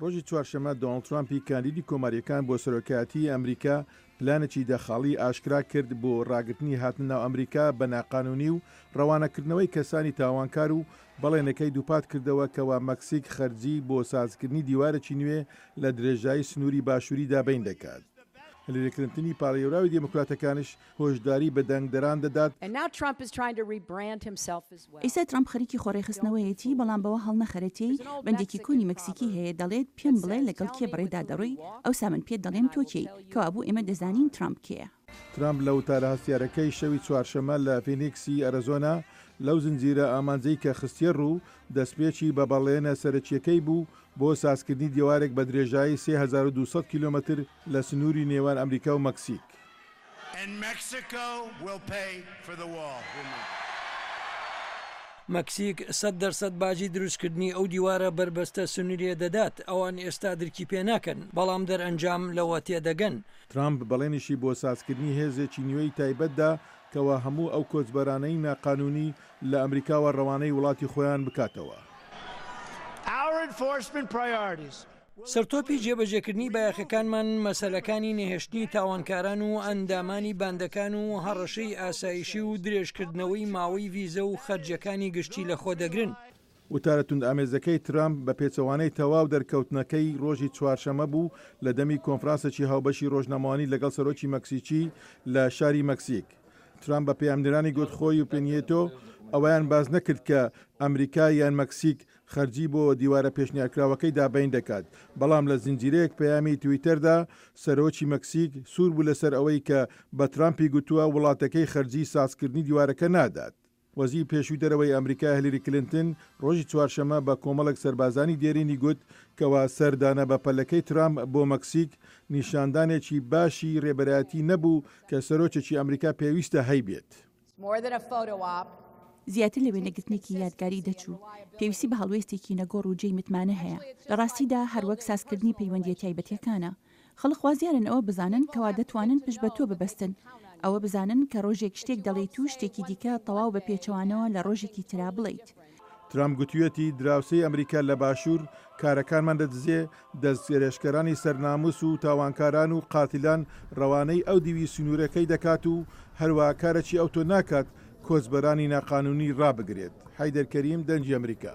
ڕۆژی چوارشەممە دۆناڵد ترامپی کاندیدی کۆمارییەکان بۆ سەرۆکایەتیی ئەمریکا پلانێکی دە خاڵی ئاشکرا کرد بۆ ڕاگرتنی هاتنە ناو ئەمریکا بە ناقانونی و ڕەوانەکردنەوەی کەسانی تاوانکار و بەڵێنەکەی دووپات کردەوە کەوا مەکسیک خەرجی بۆ سازکردنی دیوارێکی نوێ لە درێژایی سنووری باشووری دابین دەکات. هیلری کلنتنی پاڵێوراوی دێموکراتەکانیش هۆشداری بە دەنگدەران دەدات، ئیستا ترەمپ خەریکی خۆڕێکخستنەوەیەتی، بەڵام بەوە هەڵنەخەرەتێی، بەندێکی کۆنی مەکسیکی هەیە دەڵێت، پێم بڵێ لەگەڵ کێ بەڕێدا دەڕۆی، ئەوسا من پێت دەڵێم تۆ کێی، کەوابوو ئێمە دەزانین ترەمپ کێیە. ترەمپ لە وتارە هەستیارەکەی شەوی چوارشەممە لە فینیکسی ئەرەزۆنا، لەو زنجیرە ئامانجەی کە خستیەڕوو، دەستپێکی بە بەڵێنە سەرەکییەکەی بوو بۆ سازکردنی دیوارێک بە درێژایی 3200 کیلۆمەتر لە سنووری نێوان ئەمریکا و مەکسیک. مەکسیک 100% باجی دروستکردنی ئەو دیوارە بەربەستە سنوورییە دەدات، ئەوان ئێستا درکی پێ ناکەن، بەڵام دەرئەنجام لەوە تێدەگەن. ترامپ بەڵێنیشی بۆ سازکردنی هێزێکی نوێی تایبەت دا کەوا هەموو ئەو کۆچبەرانەی ناقانوونی لە ئەمریکاوە ڕەوانەی وڵاتی خۆیان بکاتەوە. سەرتۆپی جێبەجێکردنی بایەخەکانمان مەسەلەکانی نەهێشتنی تاوانکاران و ئەندامانی باندەکان و هەڕەشەی ئاسایشی و درێژکردنەوەی ماوەی ڤیزە و خەرجیەکانی گشتی لەخۆدەگرن. وتارە توندئامێزەکەی ترامپ بە پێچەوانەی تەواو دەرکەوتنەکەی ڕۆژی چوارشەممە بوو لە دەمی کۆنفرانسێکی هاوبەشی ڕۆژنامەوانی لەگەڵ سەرۆکی مەکسیکی لە شاری مەکسیک. ترامپ بە پەیامنێرانی گوت خۆی و پێنیێتۆ ئەوەیان باس نەکرد کە ئەمریکا یان مەکسیک خەرجی بۆ دیوارە پێشنیارکراوەکەی دابین دەکات، بەڵام لە زنجیرەیەک پەیامی تویتەردا سەرۆکی مەکسیک سوور بوو لەسەر ئەوەی کە بە ترامپی گوتووە وڵاتەکەی خەرجی سازکردنی دیوارەکە نادات. وەزیری پێشووی دەرەوەی ئەمریکا هیلری کلینتن ڕۆژی چوارشەممە بە کۆمەڵێک سەربازانی دێرینی گوت کەوا سەردانە بەپەلەکەی ترامپ بۆ مەکسیک نیشاندانێکی باشی ڕێبەرایەتی نەبوو کە سەرۆکێکی ئەمریکا پێویستە هەیبێت. زیاتر لە وێنەگرتنێکی یادگاری دەچوو، پێویستی بە هەڵوێستێکی نەگۆڕ و جێی متمانە هەیە. لە ڕاستیدا هەروەک سازکردنی پەیوەندییە تایبەتییەکانە. خەڵک خوازیارن ئەوە بزانن کەوا دەتوانن پشت بە تۆ ببەستن. ئەوە بزانن کە ڕۆژێک شتێک دەڵێیت و شتێکی دیکە تەواو بە پێچەوانەوە لە ڕۆژێکی ترا بڵێیت. ترامپ گوتویەتی دراوسێی ئەمریکا لە باشوور کارەکانمان دەدزێ، دەستدرێژکەرانی سەرناموس و تاوانکاران و قاتیلان ڕەوانەی ئەو دیوی سنوورەکەی دەکات و هەروەها کارێکی ئەوتۆ ناکات کۆچبەرانی ناقانوونی ڕابگرێت. حەیدەر کەریم، دەنگی ئەمریکا.